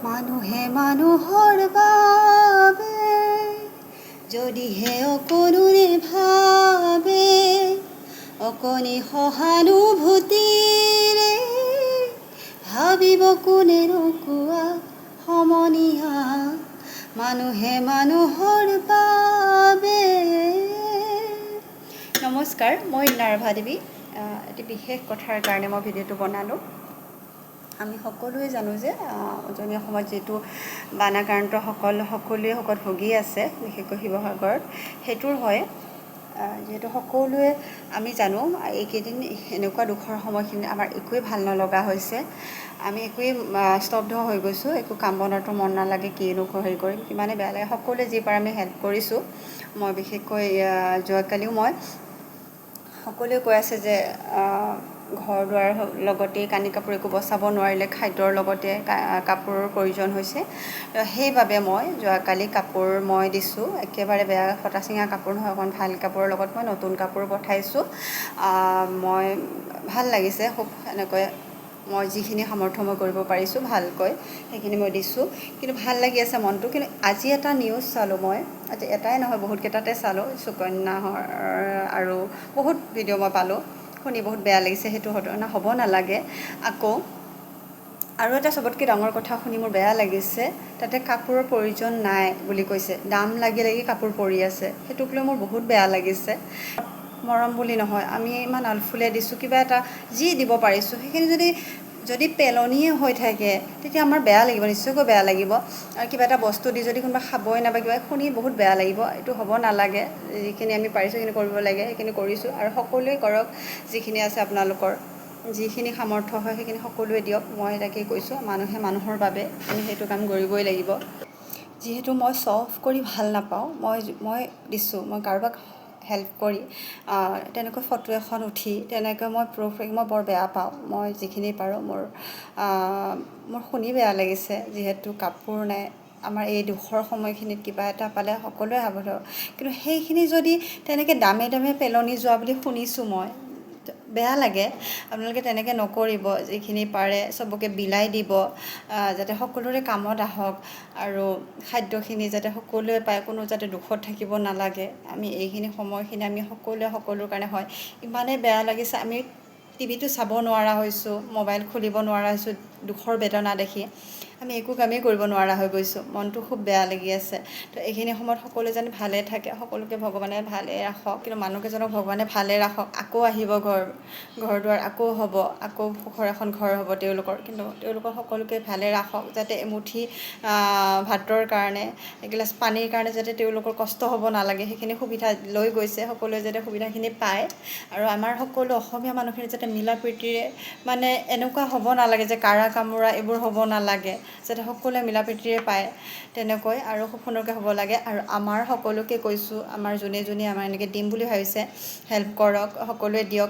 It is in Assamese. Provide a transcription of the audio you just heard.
মানুহে মানুহৰ বাবে যদিহে অকণো নেভাবে, অকণি সহানুভূতিৰে ভাবিব কোনে নোকোৱা সমনীয়া, মানুহে মানুহৰ বাবে। নমস্কাৰ, মই নাৰ্ভা দেৱী। এটি বিশেষ কথাৰ কাৰণে মই ভিডিঅ'টো বনালোঁ। আমি সকলোৱে জানো যে উজনি অসমত যিটো বানাক্ৰান্তসকল সকলোৱে শোকত ভুগি আছে, বিশেষকৈ শিৱসাগৰত সেইটোৰ হয়। যিহেতু সকলোৱে আমি জানো, এইকেইদিন এনেকুৱা দুখৰ সময়খিনি আমাৰ একোৱেই ভাল নলগা হৈছে। আমি একোৱেই স্তব্ধ হৈ গৈছোঁ। একো কাম বনতো মন নালাগে। কিনো হেৰি কৰিম, কিমানে বেয়া লাগে। সকলোৱে যি পাৰে আমি হেল্প কৰিছোঁ। মই বিশেষকৈ যোৱাকালিও মই সকলোৱে কৈ আছে যে ঘৰ দুৱাৰ লগতে কানি কাপোৰ একো বচাব নোৱাৰিলে, খাদ্যৰ লগতে কাপোৰৰ প্ৰয়োজন হৈছে। সেইবাবে মই যোৱাকালি কাপোৰ মই দিছোঁ। একেবাৰে বেয়া ফটা চিঙা কাপোৰ নহয়, অকণ ভাল কাপোৰৰ লগত মই নতুন কাপোৰ পঠাইছোঁ। মই ভাল লাগিছে খুব। এনেকৈ মই যিখিনি সামৰ্থ্য মই কৰিব পাৰিছোঁ ভালকৈ, সেইখিনি মই দিছোঁ। কিন্তু ভাল লাগি আছে মনটো। কিন্তু আজি এটা নিউজ চালোঁ মই। আজি এটাই নহয়, বহুতকেইটাতে চালোঁ। সুকন্যাৰ আৰু বহুত ভিডিঅ' মই পালোঁ। শুনি বহুত বেয়া লাগিছে। সেইটো ঘটনা হ'ব নালাগে। আকৌ আৰু এটা চবতকৈ ডাঙৰ কথা শুনি মোৰ বেয়া লাগিছে। তাতে কাপোৰৰ প্ৰয়োজন নাই বুলি কৈছে। দাম লাগি লাগি কাপোৰ পৰি আছে। সেইটোক লৈ মোৰ বহুত বেয়া লাগিছে। মৰম বুলি নহয়, আমি ইমান আলফুলে দিছোঁ, কিবা এটা যি দিব পাৰিছোঁ, সেইখিনি যদি যদি পেলনিয়ে হৈ থাকে, তেতিয়া আমাৰ বেয়া লাগিব, নিশ্চয়কৈ বেয়া লাগিব। আৰু কিবা এটা বস্তু দি যদি কোনোবা খাবই নাপায়, কিবা শুনি বহুত বেয়া লাগিব। এইটো হ'ব নালাগে। যিখিনি আমি পাৰিছোঁ, সেইখিনি কৰিব লাগে। সেইখিনি কৰিছোঁ আৰু সকলোৱে কৰক। যিখিনি আছে আপোনালোকৰ, যিখিনি সামৰ্থ্য হয়, সেইখিনি সকলোৱে দিয়ক। মই তাকেই কৈছোঁ। মানুহে মানুহৰ বাবে আমি সেইটো কাম কৰিবই লাগিব। যিহেতু মই শ্ব' অফ কৰি ভাল নাপাওঁ, মই মই দিছোঁ। মই কাৰোবাক হেল্প কৰি তেনেকৈ ফটো এখন উঠি তেনেকৈ মই প্ৰুফ মই বৰ বেয়া পাওঁ। মই যিখিনি পাৰোঁ, মোৰ মোৰ শুনি বেয়া লাগিছে। যিহেতু কাপোৰ নাই, আমাৰ এই দুখৰ সময়খিনিত কিবা এটা পালে সকলোৱে সাৱধান। কিন্তু সেইখিনি যদি তেনেকৈ দামে দামে পেলনি যোৱা বুলি শুনিছোঁ, মই বেয়া লাগে। আপোনালোকে তেনেকৈ নকৰিব। যিখিনি পাৰে চবকে বিলাই দিব, যাতে সকলোৰে কামত আহক আৰু খাদ্যখিনি যাতে সকলোৱে পায়, কোনো যাতে দুখত থাকিব নালাগে। আমি এইখিনি সময়খিনি আমি সকলোৱে সকলোৰ কাৰণে হয়। ইমানেই বেয়া লাগিছে, আমি টিভিটো চাব নোৱাৰা হৈছোঁ, মোবাইল খুলিব নোৱাৰা হৈছোঁ। দুখৰ বেদনা দেখি আমি একো কামেই কৰিব নোৱাৰা হৈ গৈছোঁ। মনটো খুব বেয়া লাগি আছে। তো এইখিনি সময়ত সকলোৱে যেন ভালে থাকে, সকলোকে ভগৱানে ভালে ৰাখক। কিন্তু মানুহকেইজনক ভগৱানে ভালে ৰাখক। আকৌ আহিব, ঘৰ ঘৰ দুৱাৰ আকৌ হ'ব, আকৌ সুখৰ এখন ঘৰ হ'ব তেওঁলোকৰ। কিন্তু তেওঁলোকক সকলোকে ভালে ৰাখক, যাতে এমুঠি ভাতৰ কাৰণে, এগিলাচ পানীৰ কাৰণে যাতে তেওঁলোকৰ কষ্ট হ'ব নালাগে। সেইখিনি সুবিধা লৈ গৈছে, সকলোৱে যাতে সুবিধাখিনি পায়। আৰু আমাৰ সকলো অসমীয়া মানুহখিনি যাতে মিলা প্ৰীতিৰে, মানে এনেকুৱা হ'ব নালাগে যে কাৰা কামোৰা এইবোৰ হ'ব নালাগে, যাতে সকলোৱে মিলা প্ৰীতিৰে পায় তেনেকৈ আৰু খুব সুন্দৰকৈ হ'ব লাগে। আৰু আমাৰ সকলোকে কৈছোঁ, আমাৰ যোনে যোনে আমাৰ এনেকৈ দিম বুলি ভাবিছে, হেল্প কৰক, সকলোৱে দিয়ক।